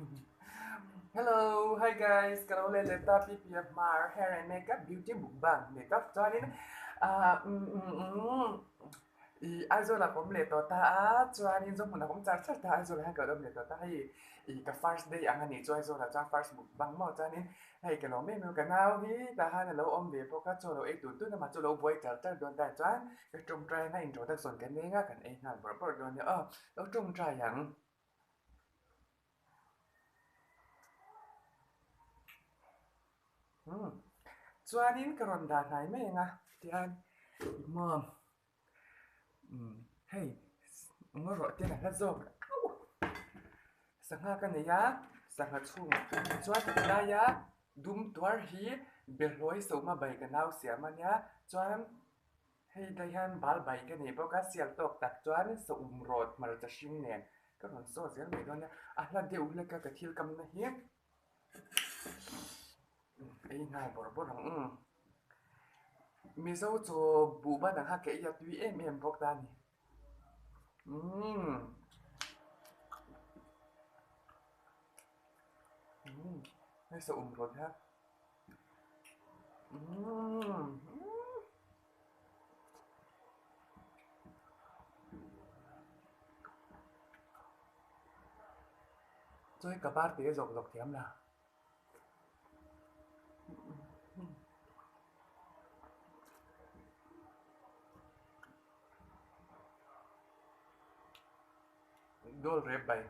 Hello, hi guys, ka lo let leh ta PPF Hmar hair and makeup beauty mukbang makeup chuanin ah umm umm i Aizawl ah ka awm leh tawh ta a chuanin Zohmun ah ka awm char char ta a Aizawl ah hian ka lo awm leh tawh ta hei i ka first day ang a nih chu Aizawl ah chuan first mukbang maw chuanin hei ka lawm em em a ka nau hi tah hian a lo awm ve bawk a chaw lo ei tun tun a mah chu lo buai char char dawn ta chuan ka tawngtai na introduction kan nei anga kan ei nghal bawrh bawrh dawn nia aw lo tawngtai ang. Umm chuanin ka rawn dah hnai mai ang a tihian maw umm hei ngaw rawh te a hla zawk au sangha ka nei a sangha chhungah chuan tilaia dum tuar hi behlawi sawma bai ka nau siam a nia chuan. Hei tlai hian bal bai ka nei bawk a, sial tawk tak chuan saum rawt hmarcha hring nen ka rawn saw zel mai dawn a, a hla deuh hlek a ka thil kamna hi ei nghal bawrh bawrh ang umm Mizo chaw buh ban ang kha ka ei a tui em em bawk ta a ni umm umm hei saum rawt hian. Chawi ka bar tih a zawk zawk thiam la. Dawl rep bai.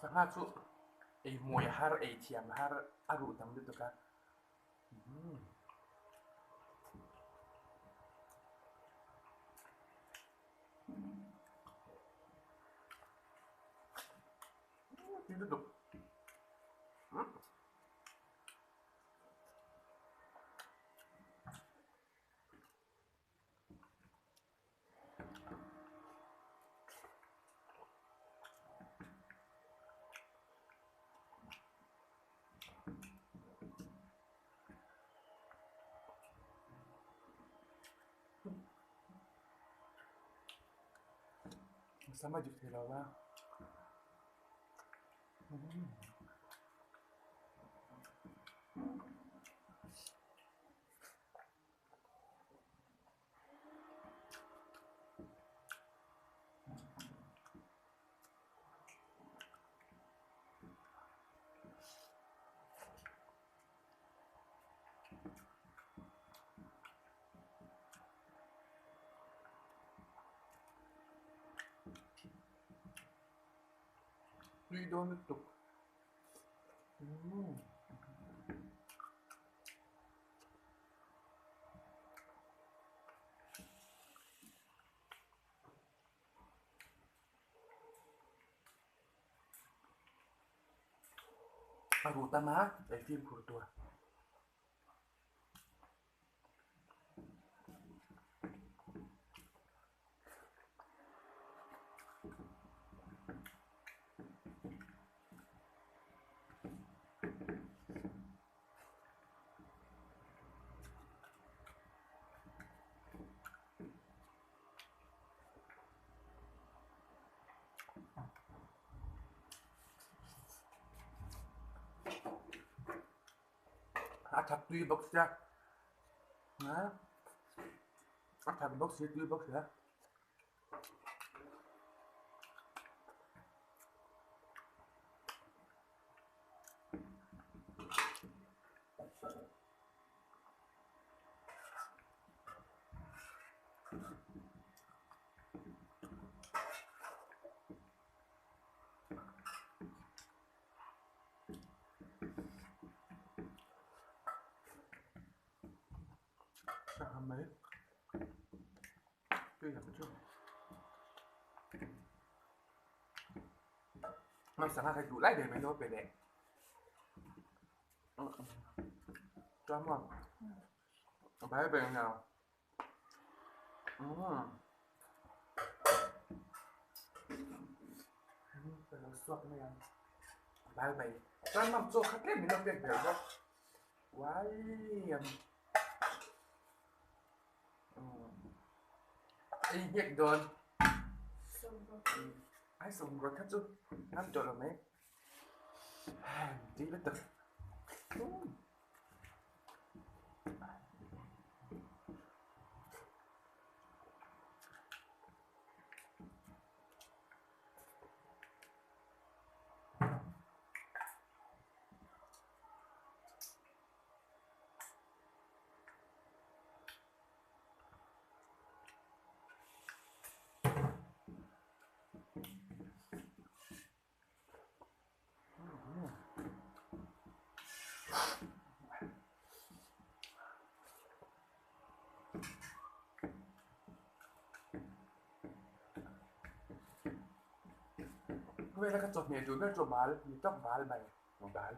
Sangha chu ei hmuai har ei thiam har a ruh tam lutuk a. Sama dik thei lo va. Tui dawn lutuk. Umm. A ruh tam a, ei fimkhur tur. A thak tui bawk sia a thak bawk si tui bawk sia. Mai tui lam chu Mam sangha kha duh lai ber mai lo pe leh Chuan maw bai ber nào Ka lo suak mai ang bai bai chuan mam chaw kha tlem min lo pek ber bawk uai Ei nghek dawn. Ai sawmruat kha chu ngam tawh lo mai. Tui lutuk. Khawvela ka chawhmeh duh ber chu bal ni tawk bal mai bal.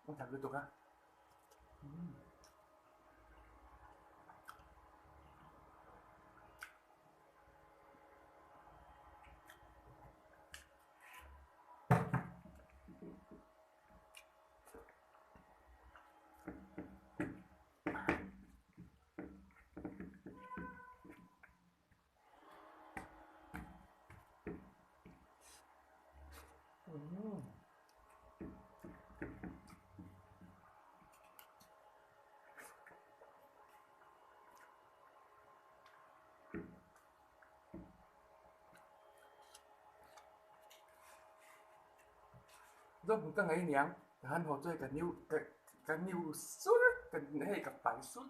Ang thak lutuk a. Zawng ka ngaih aniang ka han haw chuan ka new ka ka new sur ka hei ka pai sur.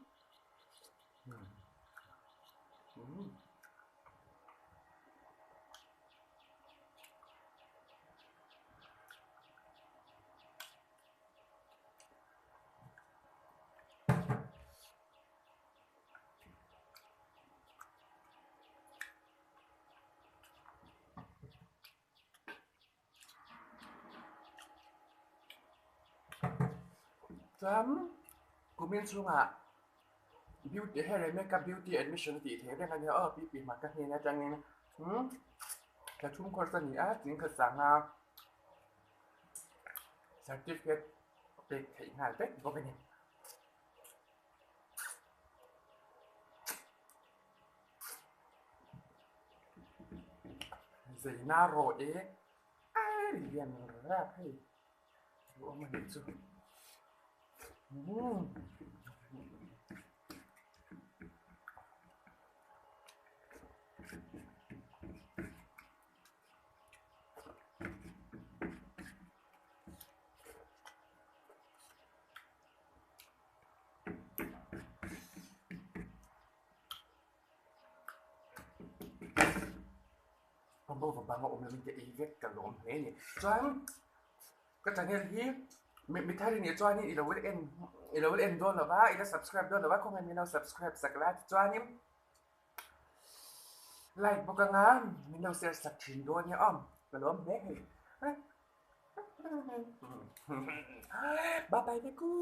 Chuan kumin chhungah beauty hair and makeup beauty admission a tih theih reng a nia aw pi pi hma ka hnen atangin umm thla thum course a ni a chingkhat sanga certificate pek theih nghal vek bawk a ni. Zeina rawh e a lian rap hei duh awm a nih chu umm. A bo va bang a awm lovin ka ei vek ka lawm hle a ni. Chuan ka channel hi mi thar i nih chuanin i lo en i lo en dawn lo va, i la subscribe dawn lo va, khawngaih min lo subscribe sak la tichuanin like bawk anga min lo share sak thin dawn nia aw ka lawm hle hei. Bye bye vek u.